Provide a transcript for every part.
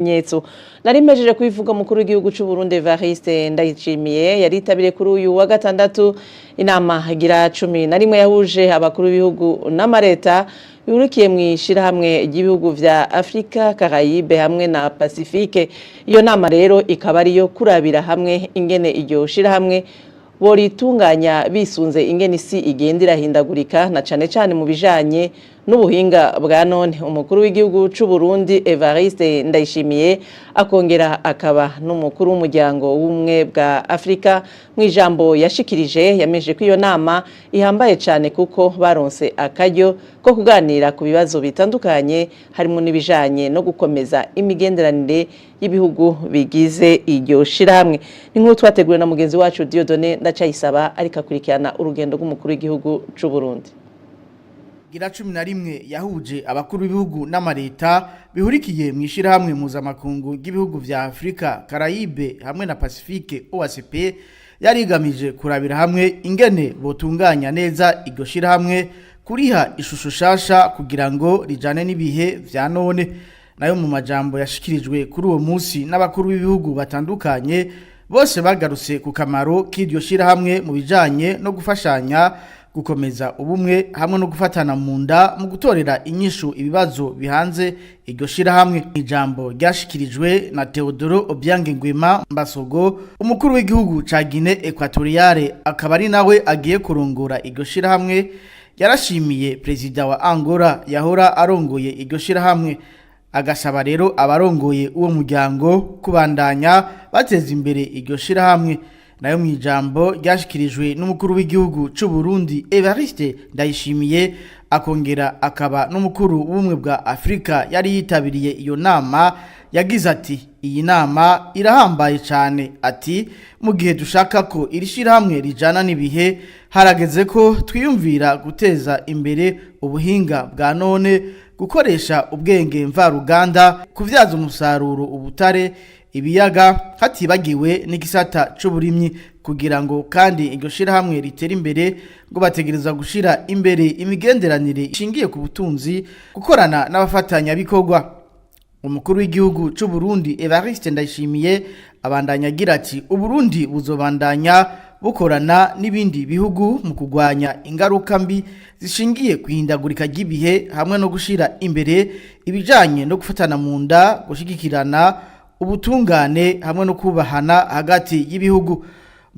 Bimenyetso nari mpejeje kubivuga. Umukuru w'igihugu c'u Burundi Evariste Ndayishimiye yaritabiriye kuri uyu wa gatandatu inama igira 11 yahuje abakuru b'ibihugu n'amareta bihurikiye mu ishirahamwe ry'ibihugu vya Afrika, Caraïbe hamwe na Pacifique. Iyo nama rero ikaba ariyo kurabira hamwe ingene iryo shirahamwe boritunganya bisunze ingene isi igenda irahindagurika, na cane cane mu bijanye n'ubuhinga bwa none. Umukuru w'igihugu c'u Burundi Evariste Ndayishimiye, akongera akaba n'umukuru w'umuryango w'ubumwe bwa Afrika, mu ijambo yashikirije yameje ko iyo nama ihambaye cane kuko baronse akaryo ko kuganira ku bibazo bitandukanye, harimo n'ibijanye no gukomeza imigenderanire y'ibihugu bigize iryo shirahamwe. Ni nkuru twateguwe na mugenzi wacu Dieudonné Ndacayisaba, ariko akurikirana urugendo rw'umukuru w'igihugu c'u Burundi. Gira 11 yahuje abakuru b'ibihugu n'amareta bihurikiye mu ishirahamwe mpuzamakungu ry'ibihugu vya Afrika, Caraïbe hamwe na Pacifique, OACP, yarigamije kurabira hamwe ingene botunganya neza iryo shirahamwe, kuriha ishusho shasha kugira ngo rijane n'ibihe vya none. Nayo mu majambo yashikirijwe kuri uwo munsi n'abakuru b'ibihugu batandukanye, bose bagarutse ku kamaro k'iryo shirahamwe mu bijanye no gufashanya, gukomeza ubumwe hamwe no gufatana mu nda mu gutorera inyishu ibibazo bihanze iryo shirahamwe. Ijambo ryashikirijwe na Teodoro Obiang Nguema Mbasogo, umukuru w'igihugu ca Guinée Equatoriale, akaba ari nawe agiye kurongora iryo shirahamwe, yarashimiye perezida wa Angola yahora arongoye iryo shirahamwe, agasaba rero abarongoye uwo muryango kubandanya bateza imbere iryo shirahamwe. Nayo mu ijambo ryashikirijwe n'umukuru w'igihugu c'u Burundi Evariste Ndayishimiye, akongera akaba n'umukuru w'ubumwe bwa Afrika yari yitabiriye iyo nama, yagize ati: "Iyi nama irahambaye cyane." Ati: "Mu gihe dushaka ko iri shyirahamwe rijana n'ibihe, harageze ko twiyumvira guteza imbere ubuhinga bwa none, gukoresha ubwenge mvaruganda, kubyaza umusaruro ubutare, ibiyaga, hatibagiwe n'igisata c'uburimyi. Kugira ngo kandi iryo shirahamwe ritere imbere, ngo bategereza gushira imbere imigenderanire ishingiye ku butunzi, gukorana n'abafatanyabikorwa." Umukuru w'igihugu c'u Burundi Evariste Ndayishimiye abandanya agira ati: "Uburundi buzobandanya bukorana n'ibindi bihugu mu kugwanya ingaruka mbi zishingiye kwihindagurika ry'ibihe, hamwe no gushira imbere ibijanye no gufatana mu nda, gushigikirana, ubutungane hamwe no kubahana hagati y'ibihugu."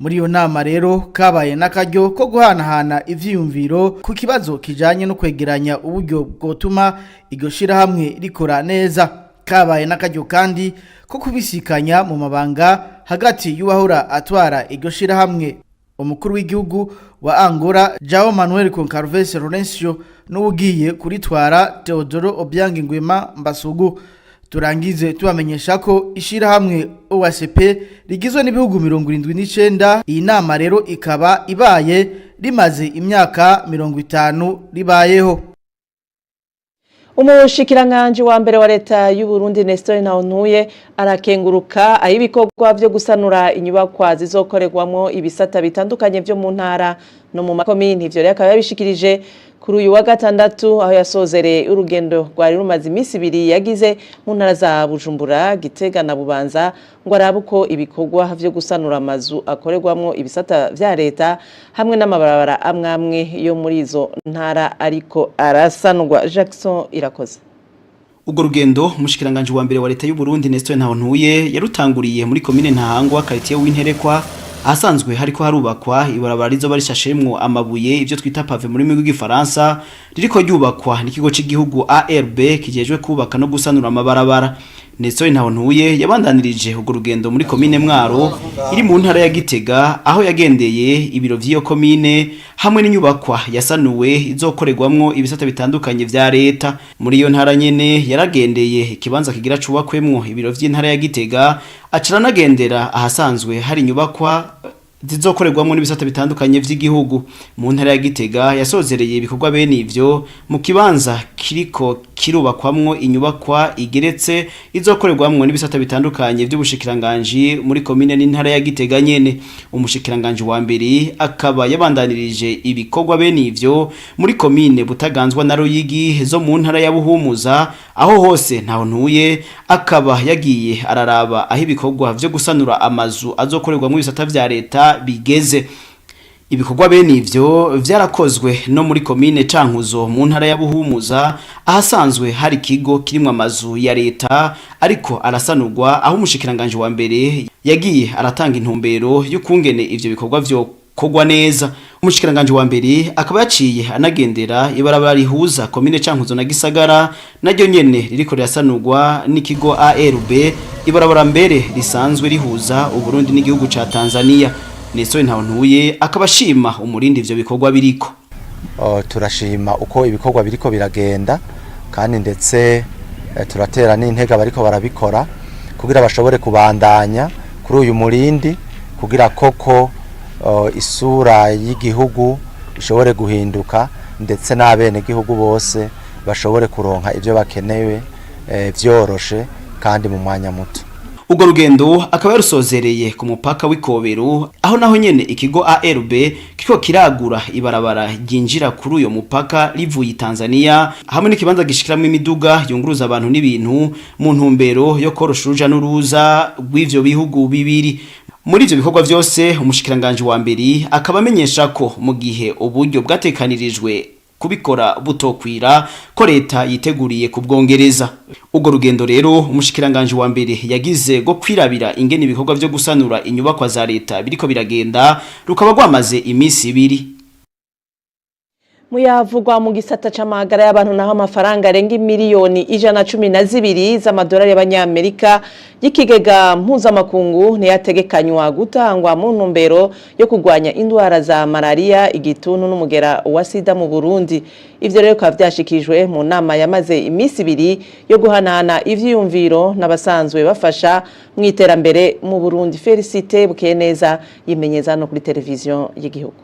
Muri iyo nama rero kabaye n'akaryo ko guhanahana ivyiyumviro ku kibazo kijanye no kwegeranya uburyo bwotuma iryo shirahamwe rikora neza. Kabaye n'akaryo kandi ko kubisikanya mu mabanga hagati y'uwahora atwara iryo shirahamwe, umukuru w'igihugu wa Angola João Manuel Goncalves Lourenço, n'ugiye kuritwara, Teodoro Obiang Nguema Mbasogo. Turangize tubamenyesha ko ishirahamwe OACP rigizwe n'ibihugu 79. Iyi nama rero ikaba ibaye rimaze imyaka 50 ribayeho. Umushikiranganji wa mbere wa leta y'u Burundi Nestor Ntahontuye arakenguruka aho ibikorwa vyo gusanura inyubakwa zizokorerwamwo ibisata bitandukanye vyo mu ntara no mu makomini. Ivyo rero akaba yabishikirije kuri uyu wa gatandatu, aho yasozereye urugendo rwari rumaze iminsi 2 yagize mu ntara za Bujumbura, Gitega na Bubanza, ngo arabe uko ibikorwa vyo gusanura amazu akorerwamwo ibisata vya leta hamwe n'amabarabara amwe amwe yo muri izo ntara ariko arasanurwa. Jackson Irakoze. Ubwo rugendo umushikiranganje wa mbere wa leta y'u Burundi Nestor Ntahontuye yarutanguriye muri komine Ntahangwa, quartier w'Interekwa, ahasanzwe hariko harubakwa ibarabara rizoba rishashemwo amabuye, ivyo twita pavé mu rurimi rw'igifaransa, ririko ryubakwa n'ikigo c'igihugu ARB kijejwe kubaka no gusanura amabarabara. Nestor Ntahontuye yabandanirije urwo rugendo muri komine Mwaro iri mu ntara ya Gitega, aho yagendeye ibiro vy'iyo komine hamwe n'inyubakwa yasanuwe izokorerwamwo ibisata bitandukanye vya leta. Muri iyo ntara nyene yaragendeye ikibanza kigira cubakwemwo ibiro vy'intara ya Gitega, aca aranagendera ahasanzwe hari inyubakwa zizokorerwamwo n'ibisata bitandukanye vy'igihugu. Mu ntara ya Gitega yasozereye ibikorwa bene ivyo mu kibanza kiriko kirubakwamwo inyubakwa igeretse izokorerwamwo n'ibisata bitandukanye vy'ubushikiranganji muri komine n'intara ya Gitega nyene. Umushikiranganji wa mbere akaba yabandanirije ibikorwa bene ivyo muri komine Butaganzwa na Ruyigi zo mu ntara ya Buhumuza, aho hose ntaho ntuye akaba yagiye araraba aho ibikorwa vyo gusanura amazu azokorerwamwo ibisata vya leta bigeze. Ibikorwa bene ivyo vyarakozwe no muri komine Cankuzo mu ntara ya Buhumuza, ahasanzwe hari ikigo kirimwo amazu ya leta ariko arasanurwa, aho umushikiranganje wa mbere yagiye aratanga intumbero y'ukungene ivyo bikorwa vyokorwa neza. Umushikiranganje wa mbere akaba yaciye anagendera ibarabara rihuza komine Cankuzo na Gisagara, naryo nyene ririko rirasanurwa n'ikigo ARB, ibarabara mbere risanzwe rihuza Uburundi n'igihugu ca Tanzania. Nestor Ntahontuye akaba ashima umurindi ivyo bikorwa biriko. Turashima uko ibikorwa biriko biragenda, kandi ndetse turatera n'intega bariko barabikora kugira bashobore kubandanya kuri uyu murindi, kugira koko isura y'igihugu ishobore guhinduka, ndetse n'abenegihugu bose bashobore kuronka ivyo bakenewe vyoroshe kandi mu mwanya muto. Ubwo rugendo akaba yarusozereye ku mupaka w'Ikobero, aho naho nyene ikigo ARB kiriko kiragura ibarabara ryinjira kuri uyo mupaka rivuye Tanzania, hamwe n'ikibanza gishikiramwo imiduga yunguruza abantu n'ibintu mu ntumbero yo korosha uruja n'uruza rw'ivyo bihugu bibiri. Muri ivyo bikorwa vyose, umushikiranganje wa mbere akaba amenyesha ko mu gihe uburyo bwatekanirijwe kubikora butokwira, ko leta yiteguriye kubwongereza. Ubwo rugendo rero umushikiranganje wa mbere yagize go kwirabira ingene ibikorwa vyo gusanura inyubakwa za leta biriko biragenda rukaba rwamaze iminsi 2. Muyavugwa mu gisata c'amagara y'abantu naho, amafaranga arenga miliyoni 112 z'amadolari y'abanyamerika y'ikigega mpuzamakungu ntiyategekanywa gutangwa mu ntumbero yo kurwanya indwara za malaria, igituntu n'umugera wa sida mu Burundi. Ivyo rero bikaba vyashikijwe mu nama yamaze iminsi 2 yo guhanahana ivyiyumviro n'abasanzwe bafasha mu iterambere mu Burundi. Felicite Bukeneza yimenyeza no kuri televiziyo y'igihugu.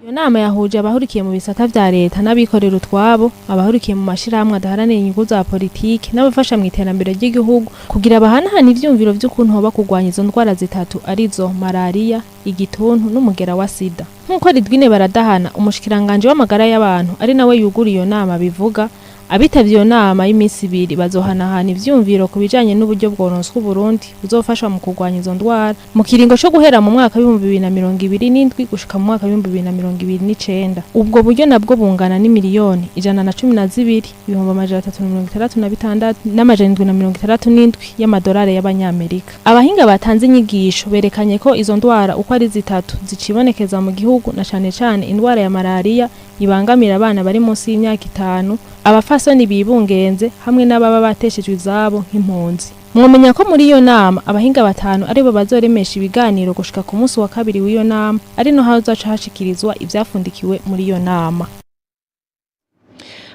Iyo nama yahuje abahurikiye mu bisata vya leta n'abikorera utwabo, abahurikiye mu mashirahamwe adaharanira inyungu za politiki n'abafasha mu iterambere ry'igihugu, kugira bahanahane ivyumviro vy'ukuntu hoba kurwanya izo ndwara zitatu, arizo malaria, igituntu n'umugera wa sida. Nk'uko Ridwine Baradahana, umushikiranganje w'amagara y'abantu ari nawe yugura iyo nama bivuga, abitavye iyo nama y'iminsi 2 bazohanahana ivyumviro ku bijanye n'uburyo bworonswa Uburundi buzofasha mu kurwanya izo ndwara mu kiringo co guhera mu mwaka w'2027 gushika mu mwaka w'2029. Ubwo buryo nabwo bungana n'imiliyoni 112 366 767 y'amadolari y'abanyamerika. Abahinga batanze inyigisho berekanye ko izo ndwara uko ari zitatu zicibonekeza mu gihugu, na cane cane indwara ya malaria ibangamira abana bari munsi y'imyaka 5, abafasoni bibungenze hamwe n'ababa bateshejwe izabo nk'impunzi. Mwomenya ko muri iyo nama abahinga batanu aribo bazoremesha ibiganiro gushika ku munsi wa kabiri w'iyo nama, ari no hazoca hashikirizwa ivyafundikiwe muri iyo nama.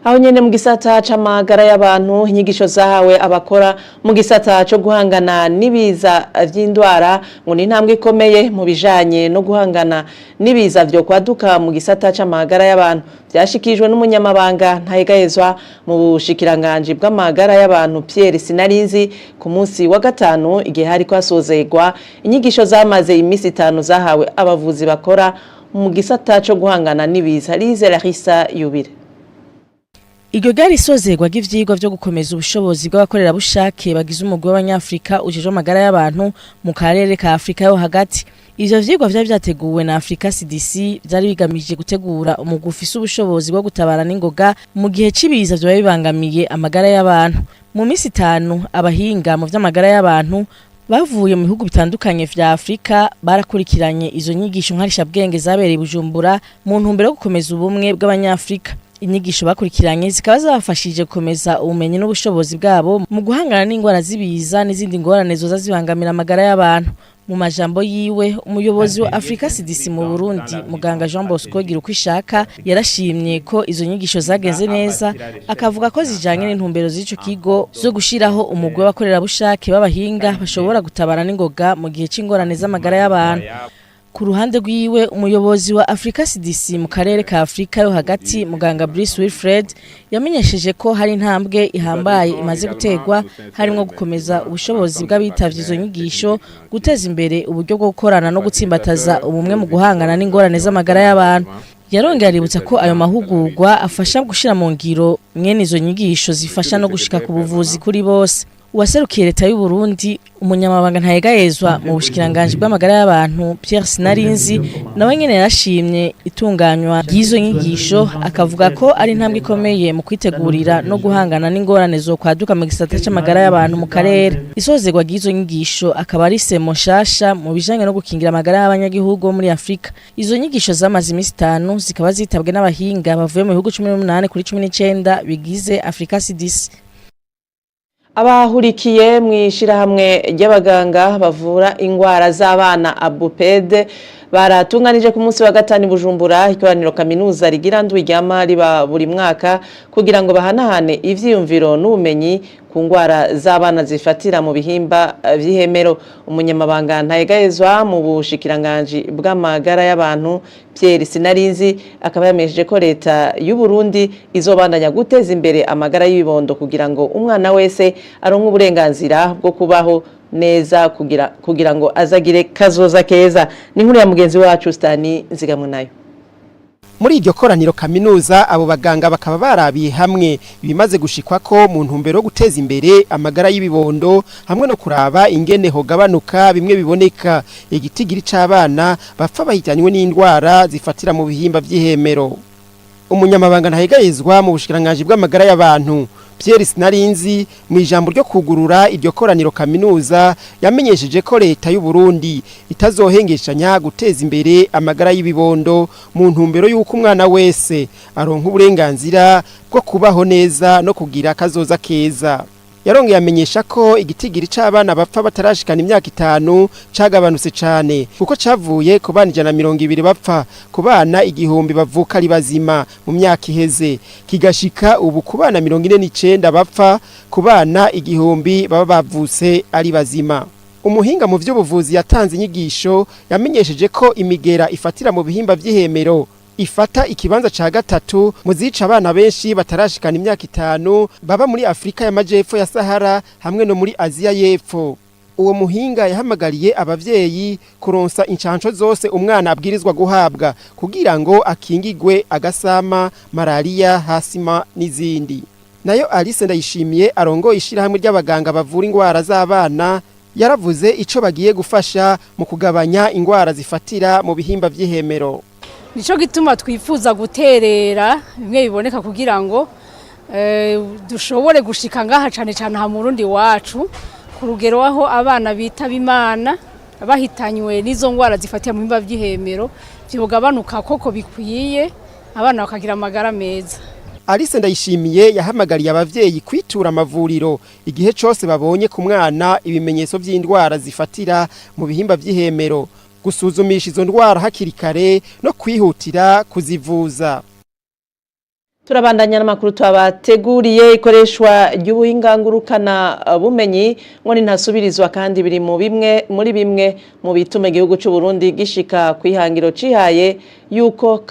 Aho nyene mu gisata c'amagara y'abantu, inyigisho zahawe abakora mu gisata co guhangana n'ibiza vy'indwara ngo ni intambwe ikomeye mu bijanye no guhangana n'ibiza vyo kwaduka mu gisata c'amagara y'abantu. Vyashikirijwe n'umunyamabanga ntayegayezwa mu bushikiranganji bw'amagara y'abantu Pierre Sinarinzi ku munsi wa gatanu, igihe hariko hasozegwa inyigisho zamaze iminsi 5 zahawe abavuzi bakora mu gisata co guhangana n'ibiza. Lize Larissa Yubire. Iryo ryari isozerwa ry'ivyigwa vyo gukomeza ubushobozi bw'abakorerabushake bagize umugwi w'abanyafrika ujejwe amagara y'abantu mu karere ka Afrika yo hagati. Ivyo vyigwa vyari vyateguwe na Africa CDC, vyari bigamije gutegura umugwi ufise ubushobozi bwo gutabara n'ingoga mu gihe c'ibiza vyoba bibangamiye amagara y'abantu. Mu minsi 5, abahinga mu vy'amagara y'abantu bavuye mu bihugu bitandukanye vya Afrika barakurikiranye izo nyigisho nkarishabwenge zabereye Bujumbura mu ntumbero yo gukomeza ubumwe bw'abanyafrika. Inyigisho bakurikiranye zikaba zabafashije gukomeza ubumenyi n'ubushobozi bwabo mu guhangana n'indwara z'ibiza n'izindi ngorane zoza zibangamira amagara y'abantu. Mu majambo yiwe, umuyobozi wa Africa CDC mu Burundi, muganga Jean Bosco Girukwishaka, yarashimye ko izo nyigisho zagenze neza, akavuga ko zijanye n'intumbero z'ico kigo zo gushiraho umugwi w'abakorerabushake b'abahinga bashobora gutabara n'ingoga mu gihe c'ingorane z'amagara y'abantu. Ku ruhande rwiwe, umuyobozi wa Africa CDC mu karere ka Afrika yo hagati, muganga Brice Wilfred, yamenyesheje ko hari intambwe ihambaye imaze gutegwa, harimo gukomeza ubushobozi bw'abitavye izo nyigisho, guteza imbere uburyo bwo gukorana no gutsimbataza ubumwe mu guhangana n'ingorane z'amagara y'abantu. Yarongera aributsa ko ayo mahugurwa afasha gushira mu ngiro mwene izo nyigisho zifasha no gushika ku buvuzi kuri bose. Uwaserukiye leta y'u Burundi, umunyamabanga ntayegayezwa mu bushikiranganji bw'amagara y'abantu, Pierre Sinarinzi, nawe nyene yarashimye itunganywa ry'izo nyigisho, akavuga ko ari intambwe ikomeye mu kwitegurira no guhangana n'ingorane zo kwaduka mu gisata c'amagara y'abantu mu karere. Isozerwa ry'izo nyigisho akaba ari semo nshasha mu bijanye no gukingira amagara y'abanyagihugu bo muri Afrika. Izo nyigisho zamaze iminsi 5, zikaba zitabwe n'abahinga bavuye mu bihugu 18 kuri 19 bigize Africa CDC. Abahurikiye mu ishirahamwe ry'abaganga bavura ingwara z'abana, ABUPED, baratunganije ku munsi wa gatanu i Bujumbura ikoraniro kaminuza rigira ndwi ryama riba buri mwaka kugira ngo bahanahane ivyiyumviro n'ubumenyi ku ngwara z'abana zifatira mu bihimba vy'ihemero. Umunyamabanga ntayegayezwa mu bushikiranganji bw'amagara y'abantu, Pierre Sinarinzi, akaba yamenyesheje ko leta y'u Burundi izobandanya guteza imbere amagara y'ibibondo kugira ngo umwana wese aronke uburenganzira bwo kubaho neza kugira ngo azagire kazoza keza. Ni inkuru ya mugenzi wacu Stani Nzigamunayo. Muri iryo koraniro kaminuza, abo baganga bakaba barabiye hamwe ibimaze gushikwa ko mu ntumbero yo guteza imbere amagara y'ibibondo, hamwe no kuraba ingene hogabanuka bimwe biboneka igitigiri c'abana bapfa bahitanywe n'indwara zifatira mu bihimba vy'ihemero. Umunyamabanga ntahegayezwa mu bushikiranganji bw'amagara y'abantu, Pierre Sinarinzi, mu ijambo ryo kugurura iryo koraniro kaminuza, yamenyesheje ko leta y'u Burundi itazohengeshanya guteza imbere amagara y'ibibondo mu ntumbero y'uko umwana wese aronka uburenganzira bwo kubaho neza no kugira kazoza keza. Yarongeye amenyesha ko igitigiri c'abana bapfa batarashikana imyaka 5 cagabanutse cane, kuko cavuye ku bana 120 bapfa ku bana 1000 bavuka ari bazima mu myaka iheze, kigashika ubu ku bana 49 bapfa ku bana 1000 baba bavutse ari bazima. Umuhinga mu vy'ubuvuzi yatanze inyigisho yamenyesheje ko imigera ifatira mu bihimba vy'ihemero ifata ikibanza ca gatatu mu zica abana benshi batarashikana imyaka 5 baba muri Afrika y'amajepfo ya Sahara hamwe no muri Aziya y'Epfo. Uwo muhinga yahamagariye abavyeyi kuronsa incanco zose umwana abwirizwa guhabwa kugira ngo akingigwe agasama, malaria, hasima n'izindi. Nayo Alice Ndayishimiye, arongoye ishirahamwe ry'abaganga bavura ingwara z'abana, yaravuze ico bagiye gufasha mu kugabanya ingwara zifatira mu bihimba vy'ihemero. Nico gituma twifuza guterera bimwe biboneka kugira ngo dushobore gushika ngaha, cane cane aha mu Burundi wacu, ku rugero aho abana bitaba Imana bahitanywe n'izo ngwara zifatira mu bihimba vy'ihemero vyogabanuka koko bikwiye, abana bakagira amagara meza. Alice Ndayishimiye yahamagariye abavyeyi kwitura amavuriro igihe cose babonye ku mwana ibimenyetso vy'indwara zifatira mu bihimba vy'ihemero, gusuzumisha izo ndwara hakiri kare no kwihutira kuzivuza. Turabandanya n'amakuru twabateguriye. Ikoreshwa ry'ubuhinga ngurukana bumenyi ngo ntasubirizwa, kandi biri mu bimwe muri bimwe mu bituma igihugu cy'u Burundi gishika kwihangiro cihaye yuko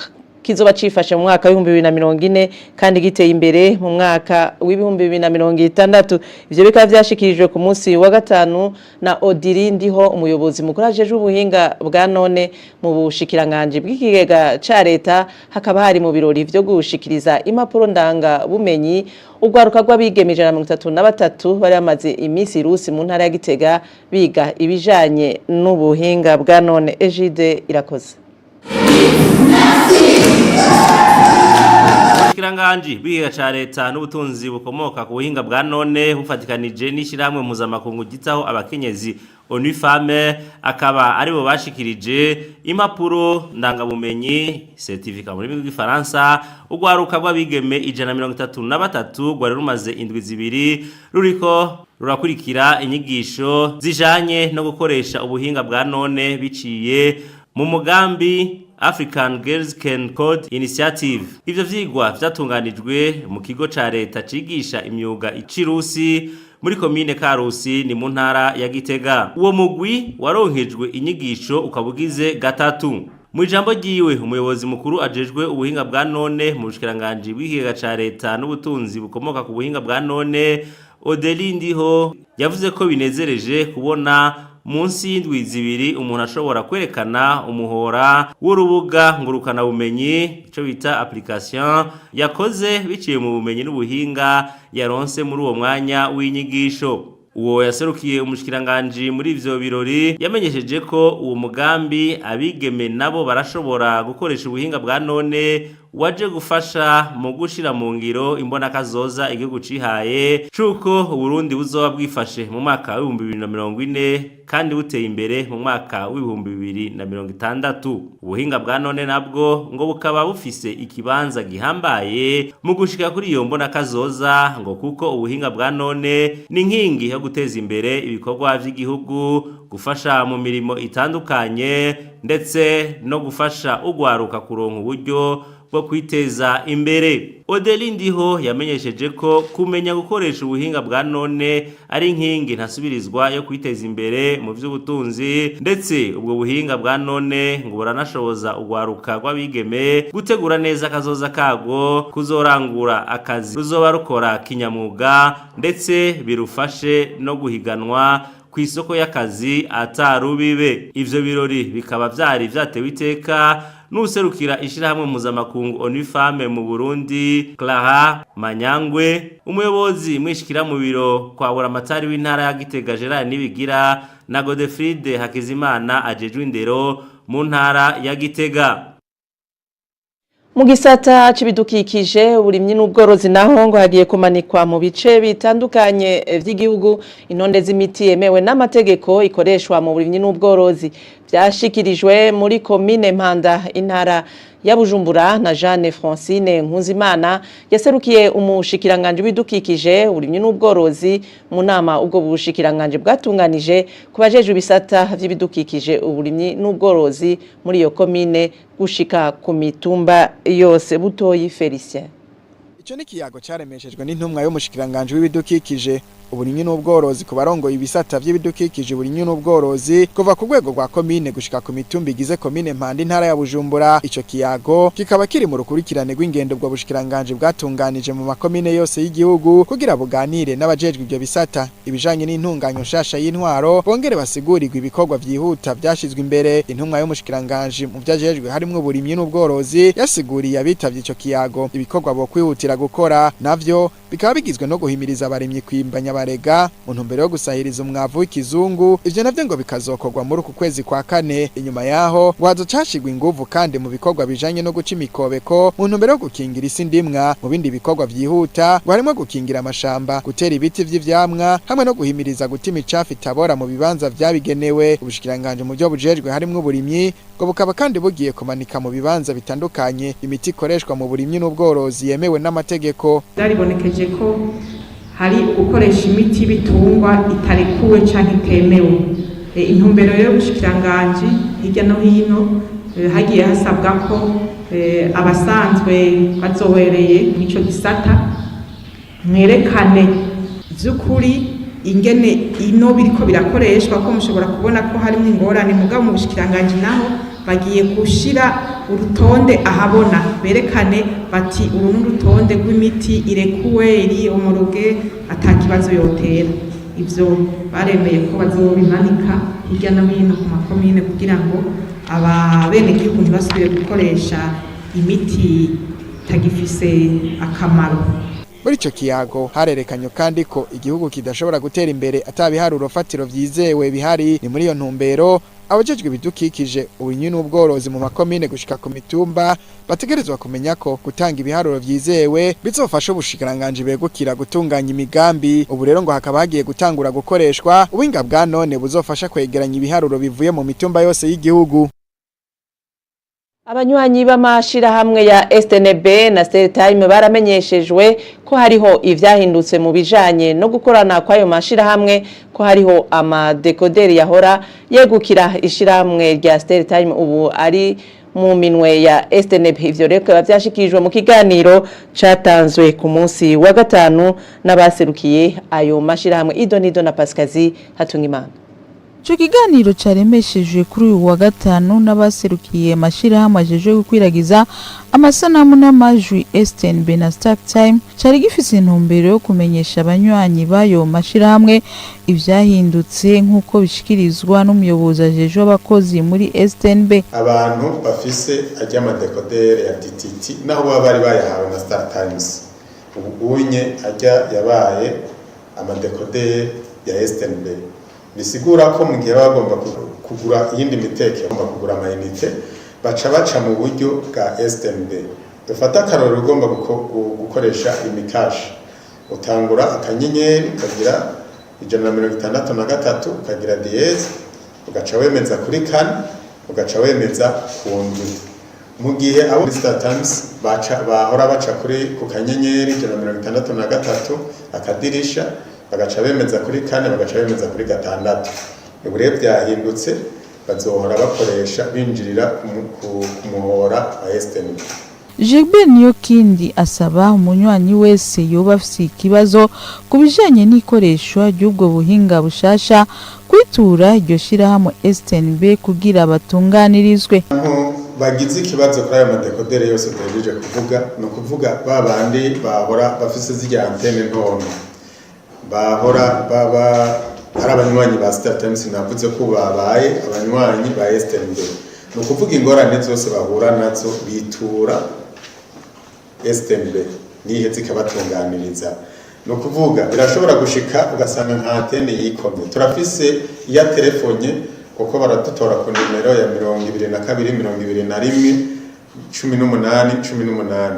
kizoba cifashe mu mwaka wa 2040 kandi giteye imbere mu mwaka wa 2060. Ivyo bikaba vyashikirijwe ku munsi wa gatanu na Odiri Ndiho, umuyobozi mukuru ajejwe ubuhinga bwa none mu bushikiranganji bw'ikigega ca leta. Hakaba hari mu birori vyo gushikiriza impapuro ndanga bumenyi urwaruka rw'abigeme 133 bari bamaze iminsi rusi mu ntara ya Gitega biga ibijanye n'ubuhinga bwa none. Egide Irakoze. Ubushikiranganji bw'ikigega ca leta n'ubutunzi bukomoka ku buhinga bwa none, bufatikanije n'ishirahamwe mpuzamakungu ryitaho abakenyezi, ONU Femmes, akaba aribo bashikirije impapuro ndangabumenyi, certificat mu rurimi rw'igifaransa, urwaruka rw'abigeme 133 rwari rumaze indwi 2 ruriko rurakurikira inyigisho zijanye no gukoresha ubuhinga bwa none biciye mu mugambi. African Girls Can Code Initiative. Ivyo vyigwa vyatunganijwe mu kigo ca leta cigisha imyuga icirusi muri komine Karusi, ni mu ntara ya Gitega. Uwo mugwi waronkejwe inyigisho ukabugize gatatu. Mu ijambo ryiwe, umuyobozi mukuru ajejwe ubuhinga bwa none mu bushikiranganji bw'ikigega ca leta n'ubutunzi bukomoka ku buhinga bwa none, Odeli Ndiho, yavuze ko binezereje kubona munsi y'indwi 2 umuntu ashobora kwerekana umuhora w'urubuga ngurukana bumenyi, ico bita application, yakoze biciye mu bumenyi n'ubuhinga yaronse muri uwo mwanya w'inyigisho. Uwo yaserukiye umushikiranganji muri ivyo birori yamenyesheje ko uwo mugambi "Abigeme nabo barashobora gukoresha ubuhinga bwa none" waje gufasha mu gushira mu ngiro imbonakazoza igihugu cihaye cuko Uburundi buzoba bwifashe mu mwaka w'2040 kandi buteye imbere mu mwaka w'2060. Ubuhinga bwa none nabwo ngo bukaba bufise ikibanza gihambaye mu gushika kuri iyo mbonakazoza, ngo kuko ubuhinga bwa none ni inkingi yo guteza imbere ibikorwa vy'igihugu, gufasha mu mirimo itandukanye, ndetse no gufasha ugwaruka kuronka uburyo bwo kwiteza imbere. Odeli Ndiho yamenyesheje ko kumenya gukoresha ubuhinga bwa none ari inkingi ntasubirizwa yo kwiteza imbere mu by'ubutunzi, ndetse ubwo buhinga bwa none ngo buranashoboza ugwaruka rw'abigeme gutegura neza akazoza kago, kuzorangura akazi ruzoba rukora kinyamwuga, ndetse birufashe no guhiganwa ku isoko y'akazi atarubibe. Ivyo birori bikaba vyari vyatewe iteka n'userukira ishirahamwe mpuzamakungu ONU Femmes mu Burundi, Clara Manyangwe, umuyobozi mwishikira mu biro kwa buramatari w'intara ya Gitega, Gerard Nibigira, na Godefride Hakizimana ajejwe indero mu ntara ya Gitega. Mu gisata c'ibidukikije, uburimyi n'ubworozi naho, ngo hagiye kumanikwa mu bice bitandukanye vy'igihugu intonde z'imiti yemewe n'amategeko ikoreshwa mu burimyi n'ubworozi. Vyashikirijwe muri komine Mpanda, intara ya Bujumbura, na Jeanne Francine Nkunzimana yaserukiye umushikiranganje w'ibidukikije, uburimyi n'ubworozi mu nama ubwo bushikiranganje bwatunganije ku bajejwe ibisata vy'ibidukikije, uburimyi n'ubworozi muri iyo komine gushika ku mitumba yose. Butoyi Felicien. Ico ni kiyago caremeshejwe n'intumwa y'umushikiranganje w'ibidukikije, uburimyi n'ubworozi ku barongoye ibisata vy'ibidukikije, uburimyi n'ubworozi kuva ku rwego rwa komine gushika ku mitumba igize komine Mpanda, intara ya Bujumbura. Ico kiyago kikaba kiri mu rukurikirane rw'ingendo ubwo bushikiranganje bwatunganije mu makomine yose y'igihugu kugira buganire n'abajejwe ivyo bisata ibijanye n'intunganyo nshasha y'intwaro, bongere basigurirwe ibikorwa vyihuta vyashizwe imbere. Intumwa y'umushikiranganje mu vyajejwe harimwo uburimyi n'ubworozi yasiguriye abitavye ico kiyago ibikorwa bo kwihutira gukora, navyo bikaba bigizwe no guhimiriza abarimyi kwimba nyabarega mu ntumbero yo gusahiriza umwavu w'ikizungu. Ivyo navyo ngo bikazokorwa muri uku kwezi kwa kane. Inyuma yaho ngo hazocashigwa inguvu kandi mu bikorwa bijanye no guca imikobeko mu ntumbero yo gukingira isi ndimwa. Mu bindi bikorwa vyihuta ngo harimo gukingira amashamba, gutera ibiti vy'ivyamwa hamwe no guhimiriza guta imicafu itabora mu bibanza vyabigenewe. Ubushikiranganje mu byo bujejwe harimwo uburimyi ngo bukaba kandi bugiye kumanika mu bibanza bitandukanye imiti ikoreshwa mu burimyi n'ubworozi yemewe n'amategeko. Byaribonekeje ko hari gukoresha imiti y'ibitungwa itarekuwe canke itemewe. Intumbero y'ubushikiranganji, hirya no hino hagiye hasabwa ko abasanzwe bazobereye mw'ico gisata mwerekane vy'ukuri ingene ino biriko birakoreshwa, ko mushobora kubona ko harimo ingorane. Mugabo mu bushikiranganji naho bagiye gushira urutonde ahabona, berekane bati uru ni urutonde rw'imiti irekuwe, iri homologuée, ata kibazo yotera. Ivyo baremeye ko bazobimanika hirya no hino ku makomine kugira ngo ababenegihugu ntibasubire gukoresha imiti itagifise akamaro. Muri ico kiyago harerekanywe kandi ko igihugu kidashobora gutera imbere atabiharuro fatiro vyizewe bihari. Ni muri iyo ntumbero abajejwe ibidukikije, uburimyi n'ubworozi mu makomine gushika ku mitumba bategerezwa kumenya ko gutanga ibiharuro vyizewe bizofasha ubushikiranganji begukira gutunganya imigambi. Ubu rero ngo hakaba hagiye gutangura gukoreshwa ubuhinga bwa none buzofasha kwegeranya ibiharuro bivuye mu mitumba yose y'igihugu. Abanywanyi b'amashirahamwe ya STNB na Time baramenyeshejwe ko hariho ivyahindutse mu bijanye no gukorana kw'ayo mashirahamwe, ko hariho amadekoderi yahora yegukira ishirahamwe rya Time ubu ari Mu minwe ya STNB. Ivyo rero bikaba vyashikirijwe mu kiganiro catanzwe ku munsi wa gatanu n'abaserukiye ayo mashirahamwe. Idonido na Pascazi Hatungimana. Ico kiganiro caremeshejwe kuri uyu wa gatanu n'abaserukiye amashirahamwe ajejwe gukwiragiza amasanamu n'amajwi STNB na Star Time, cari gifise intumbero yo kumenyesha abanywanyi b'ayo mashirahamwe ivyahindutse, nk'uko bishikirizwa n'umuyobozi ajejwe abakozi muri STNB. Abantu bafise ajya ama décodeur ya DTT, naho baba bari bayahawe na Star Times, ubu unye ajya yabaye ama décodeur ya STNB. Bisigura ko mu gihe baba bagomba kugura iyindi miteke, bagomba kugura ama unités, baca mu buryo bwa STNB. Dufate akarorero: ugomba gukoresha imikashi, utangura akanyenyeri, ukagira 163, ukagira dièse, ugaca wemeza kuri 4, ugaca wemeza ku 7. Mu gihe abo muri Star Times baca bahora baca kuri ku kanyenyeri 163 akadirisha, bagaca bemeza kuri 4, bagaca bemeza kuri 6. Ubu rero byahindutse, bazohora bakoresha binjirira ku muhora wa STNB. Gilbert Niyokindi asaba umunywanyi wese yoba afise ikibazo ku bijanye n'ikoreshwa ry'ubwo buhinga bushasha kwitura iryo shirahamwe STNB kugira batunganirizwe. Abantu bagize ikibazo kuri ayo ma décodeur yose duhejeje kuvuga, ni ukuvuga ba bandi bahora bafise zirya antenne ntonto, bahora baba ari abanywanyi ba Star Times, navuze ko babaye abanywanyi ba STNB, ni ukuvuga ingorane zose bahura nazo bitura STNB, niheze ikabatunganiriza. Ni ukuvuga birashobora gushika ugasanga nka antenne yikomye. Turafise iya telefonye, kuko baradutora ku nimero ya 22 21 18 18.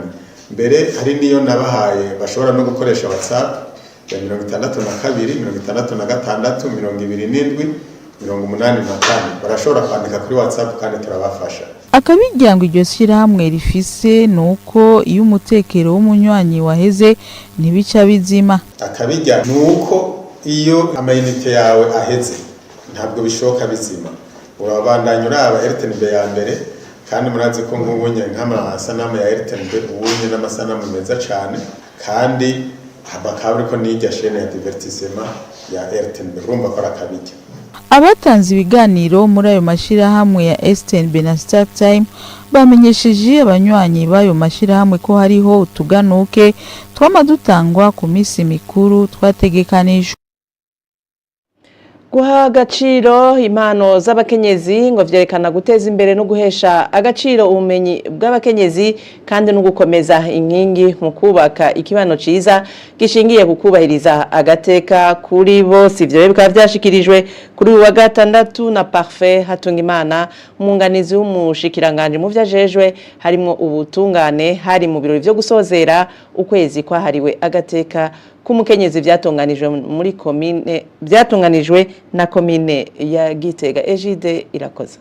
Mbere hari niyo nabahaye bashobora no gukoresha WhatsApp ya 62 66 27 84. Barashobora kwandika kuri WhatsApp kandi turabafasha. Akabiryango iryo shyirahamwe rifise ni uko iyo umutekero w'umunywanyi waheze ntibica bizima. Akabirya ni uko iyo ama unités yawe aheze ntabwo bishoboka bizima, urabandanya uraba RTNB ya mbere. Kandi murazi ko nk'ubunye nk'amasanamu ya RTNB ubunye n'amasanamu meza cyane, kandi bakaba ariko n'irya chaîne ya divertissement ya RTNB. Urumva ko ari akabirya. Abatanze ibiganiro muri ayo mashyirahamwe ya STNB na Star Time bamenyesheje abanywanyi b'ayo mashyirahamwe ko hariho utuganuke twama dutangwa ku minsi mikuru twategekanijwe. Guha agaciro impano z'abakenyezi ngo vyerekana guteza imbere no guhesha agaciro ubumenyi bw'abakenyezi, kandi no gukomeza inkingi mu kubaka ikibano ciza gishingiye ku kubahiriza agateka kuri bose. Ivyo rero bikaba vyashikirijwe kuri uyu wa gatandatu na Parfait Hatungimana, umwunganizi w'umushikiranganje mu vyajejwe harimwo ubutungane, hari mu birori vyo gusozera ukwezi kwahariwe agateka k'umukenyezi vyatunganijwe muri komine, vyatunganijwe na komine ya Gitega. Egide Irakoze.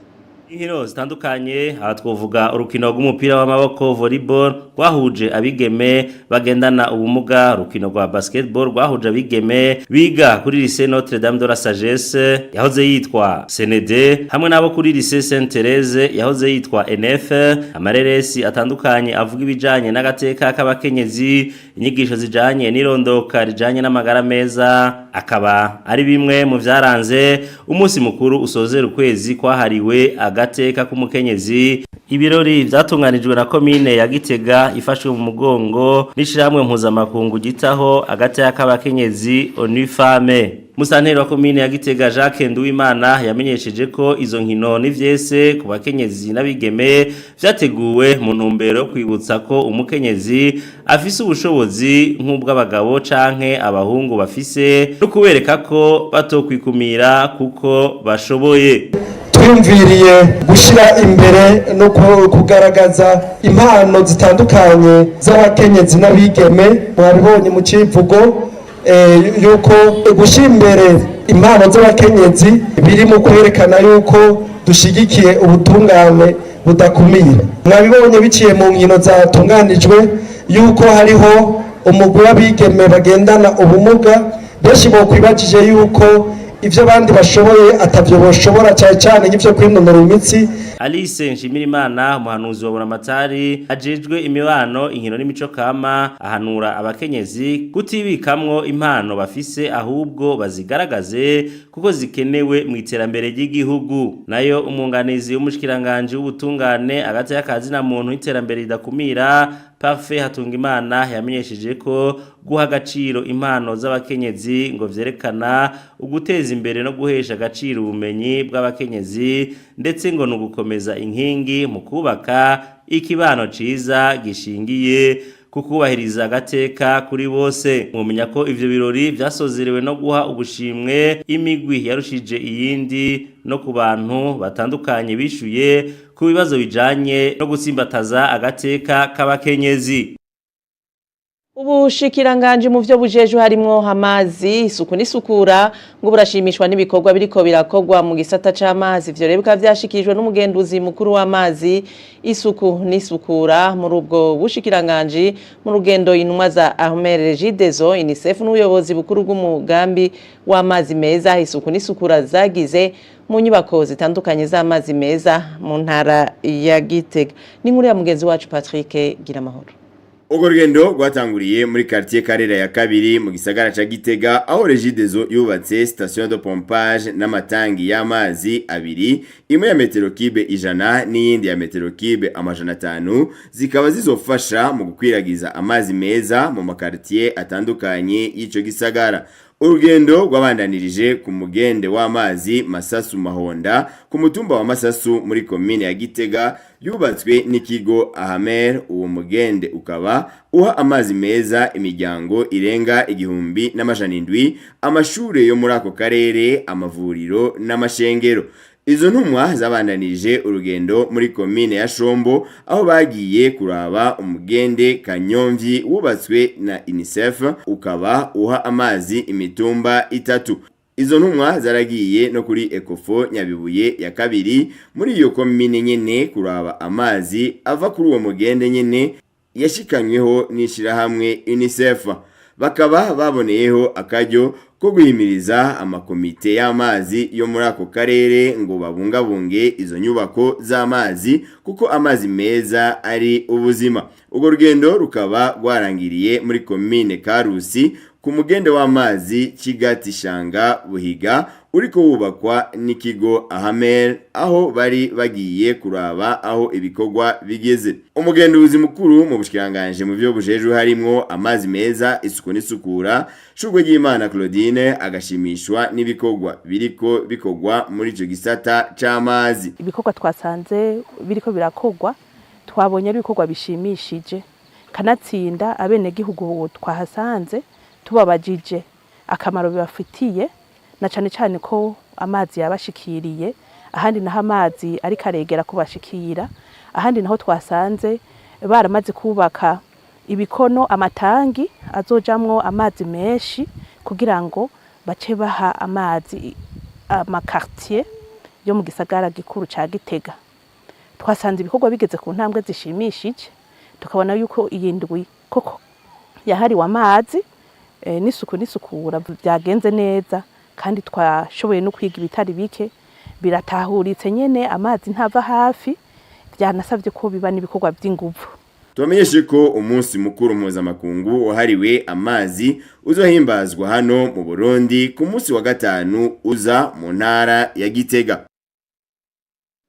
Inkino zitandukanye, aha twovuga urukino rw'umupira w'amaboko volleyball rwahuje abigeme bagendana ubumuga, urukino rwa basketball rwahuje abigeme biga kuri lycée Notre Dame de la Sagesse yahoze yitwa CND hamwe nabo kuri lycée Sainte Thérèse yahoze yitwa NF, amareresi atandukanye avuga ibijanye n'agateka k'abakenyezi, inyigisho zijanye n'irondoka rijanye n'amagara meza, akaba ari bimwe mu vyaranze umunsi mukuru usozera ukwezi kwahariwe agateka k'umukenyezi. Ibirori vyatunganijwe na komine ya Gitega ifashwe mu mugongo n'ishirahamwe mpuzamakungu gitaho agateka k'abakenyezi ONU Femmes. Musanteri wa komine ya Gitega Jacques Nduwimana yamenyesheje ko izo nkino n'ivyese ku bakenyezi n'abigeme vyateguwe mu ntumbero yo kwibutsa ko umukenyezi afise ubushobozi nk'ubw'abagabo canke abahungu bafise, no kubereka ko batokwikumira kuko bashoboye. Twiyumviriye gushyira imbere no kugaragaza impano zitandukanye z'abakenyezi n'abigeme. Mwabibonye mu kivugo yuko gushyira imbere impano z'abakenyezi biri mu kwerekana yuko dushyigikiye ubutungane budakumira. Mwabibonye biciye mu nkino zatunganijwe yuko hariho umugwi w'abigeme bagendana ubumuga. Benshi bokwibagije yuko Ivyo abandi bashoboye atavyo boshobora, cyane cyane nk'ivyo kwinonora imitsi. Alice Nshimirimana, umuhanuzi wa Buramatari ajejwe imibano, inkino n'imico kama, ahanura abakenyezi kutibikamwo impano bafise, ahubwo bazigaragaze kuko zikenewe mu iterambere ry'igihugu. Nayo umwunganizi w'umushikiranganje w'ubutungane, agateka na muntu, iterambere ridakumira, Parfait Hatungimana, yamenyesheje ko guha agaciro impano z'abakenyezi ngo vyerekana uguteza imbere no guhesha agaciro ubumenyi bw'abakenyezi, ndetse ngo ni ugukomeza inkingi mu kubaka ikibano ciza gishingiye kukubahiriza agateka kuri bose. Mwomenya ko ivyo birori vyasozerewe no guha ubushimwe imigwi yarushije iyindi no ku bantu batandukanye bishuye ku bibazo bijanye no gutsimbataza agateka k'abakenyezi. Ubushikiranganje mu vyo bujejwe harimwo amazi, isuku n'isukura ngo burashimishwa n'ibikorwa biriko birakorwa mu gisata c'amazi. Ivyo rero bikaba vyashikirijwe n'umugenduzi mukuru w'amazi, isuku n'isukura muri ubwo bushikiranganje mu rugendo intumwa za Ahmed Regideso, UNICEF n'ubuyobozi bukuru bw'umugambi w'amazi meza, isuku n'isukura zagize mu nyubako zitandukanye z'amazi meza mu ntara ya Gitega. Ni inkuru ya mugenzi wacu Patrick Giramahoro. Urwo rugendo rwatanguriye muri quartier Karera ya kabiri mu gisagara ca Gitega, aho Regideso yubatse station de pompage n'amatangi y'amazi abiri, imwe ya metero cube 100 n'iyindi ya metero cube 500, zikaba zizofasha mu gukwiragiza amazi meza mu makartier atandukanye y'ico gisagara. Urugendo rwabandanirije ku mugende w'amazi Masasu Mahonda ku mutumba wa Masasu muri komine ya Gitega, yubatswe n'ikigo Ahamer. Uwo mugende ukaba uha amazi meza imiryango irenga 1700, amashure yo muri ako karere, amavuriro n'amashengero. Izo ntumwa zabandanije urugendo muri komine ya Shombo, aho bagiye kuraba umugende Kanyomvyi wubatswe na UNICEF, ukaba uha amazi imitumba itatu. Izo ntumwa zaragiye no kuri Ecofo Nyabibuye ya kabiri muri iyo komine nyene kuraba amazi ava kuri uwo mugende nyene yashikanyweho n'ishirahamwe UNICEF. Bakaba baboneyeho akaryo ko guhimiriza amakomite y'amazi yo muri ako karere ngo babungabunge izo nyubako z'amazi, kuko amazi meza ari ubuzima. Urwo rugendo rukaba rwarangiriye muri komine Karusi ku mugende w'amazi Kigati Shanga Buhiga, uriko wubakwa n'ikigo Ahamer, aho bari bagiye kuraba aho ibikorwa bigeze. Umugenduzi mukuru mu bushikiranganje mu byo bujejwe harimwo amazi meza, isuku n'isukura, Shurwe ry'Imana Claudine, agashimishwa n'ibikorwa biriko bikorwa muri ico gisata c'amazi. Ibikorwa twasanze biriko birakorwa, twabonye ari ibikorwa bishimishije, kanatsinda abenegihugu twahasanze tubabajije akamaro bibafitiye, na cane cane ko amazi yabashikiriye, ahandi naho amazi ariko aregera kubashikira, ahandi naho twasanze baramaze kubaka ibikono, amatangi azojamwo amazi menshi kugira ngo bace baha amazi amakartier yo mu gisagara gikuru ca Gitega. Twasanze ibikorwa bigeze ku ntambwe zishimishije, tukabona yuko iyi ndwi koko yahariwe amazi n'isuku n'isukura byagenze neza, kandi twashoboye no kwiga ibitari bike, biratahuritse nyene amazi ntava hafi, byanasabye ko biba n'ibikorwa by'inguvu. Tubamenyeshe ko umunsi mukuru mpuzamakungu wahariwe amazi uzohimbazwa hano mu Burundi ku munsi wa gatanu uza mu ntara ya Gitega.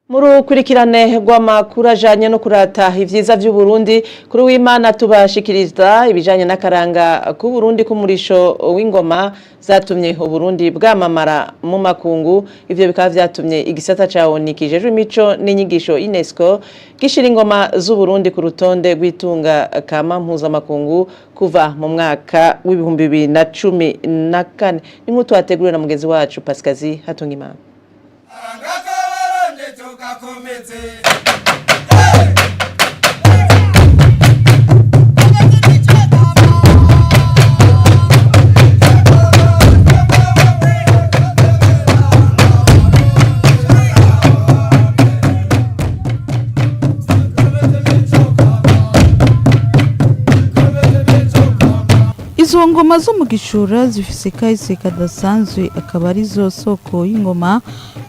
Muri ukurikirane rw'amakuru ajanye no kurata ivyiza vy'u Burundi, kuri w'Imana tubashikiriza ibijanye n'akaranga k'u Burundi k'umurisho w'ingoma zatumye u Burundi bwamamara mu makungu. Ivyo bikaba vyatumye igisata ca ONU kijejwe imico n'inyigisho UNESCO gishira ingoma z'u Burundi ku rutonde rw'itunga kama mpuzamakungu kuva mu mwaka w'2014. Ni nk'uko twateguriwe na mugenzi wacu Pascazi Hatungimana. Izo Izo ngoma zo mu Gishora zifise kahise kadasanzwe, akaba arizo soko y'ingoma.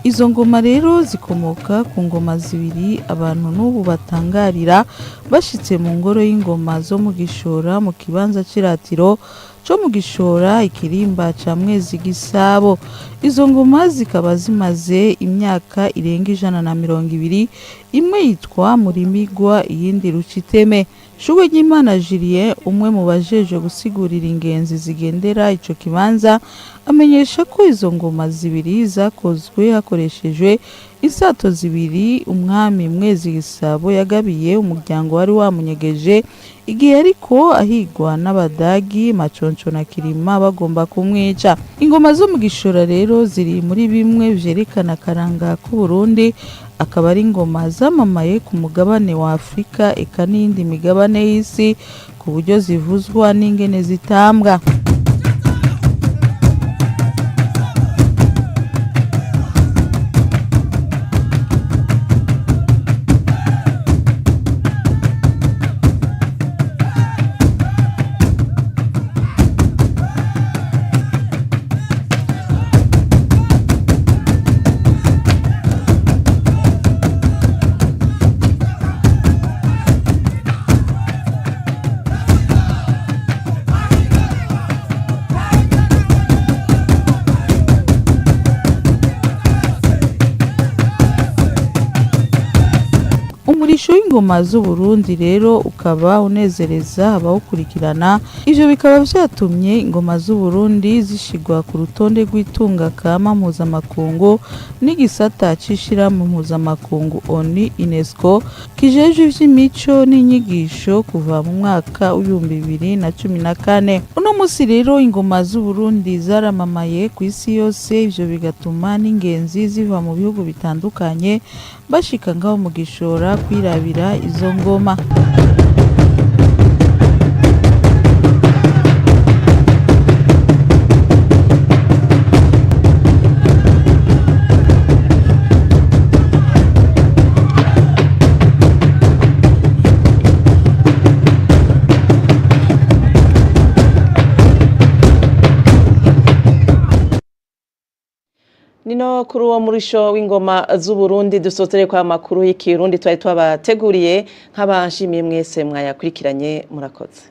Izo ngoma rero zikomoka ku ngoma zibiri abantu n'ubu batangarira bashitse mu ngoro y'ingoma zo mu Gishora mu kibanza c'iratiro co mu Gishora, ikirimba ca Mwezi Gisabo. Izo ngoma zikaba zimaze imyaka irenga 120, imwe yitwa Murimigwa, iyindi Ruciteme. Shugwe ry'Imana Julien, umwe mu bajejwe gusigurira ingenzi zigendera ico kibanza, amenyesha ko izo ngoma zibiri zakozwe hakoreshejwe insato zibiri umwami Mwezi Gisabo yagabiye umuryango wari wamunyegeje igihe ariko ahigwa n'Abadagi Maconco na Kirima bagomba kumwica. Ingoma zo mu Gishora rero ziri muri bimwe vyerekana akaranga k'Uburundi, akaba ari ingoma zamamaye ku mugabane wa Afurika eka n'iyindi migabane y'isi, ku buryo zivuzwa n'ingene zitambwa. Umurisho w'ingoma z'Uburundi rero ukaba unezereza abawukurikirana. Ivyo bikaba vyatumye ingoma z'Uburundi zishigwa ku rutonde rw'itunga kama mpuzamakungu n'igisata c'ishirahamwe mpuzamakungu ONU UNESCO kijejwe ivy'imico n'inyigisho kuva mu mwaka w'2014. Uno musi rero ingoma z'Uburundi zaramamaye ku isi yose, ivyo bigatuma n'ingenzi ziva mu bihugu bitandukanye bashika ngaho mu Gishora kwirabira izo ngoma. Nino kuri uwo murisho w'ingoma z'Uburundi dusotere kwa makuru y'ikirundi twari twabateguriye, nk'abashimiye mwese mwayakurikiranye, murakoze.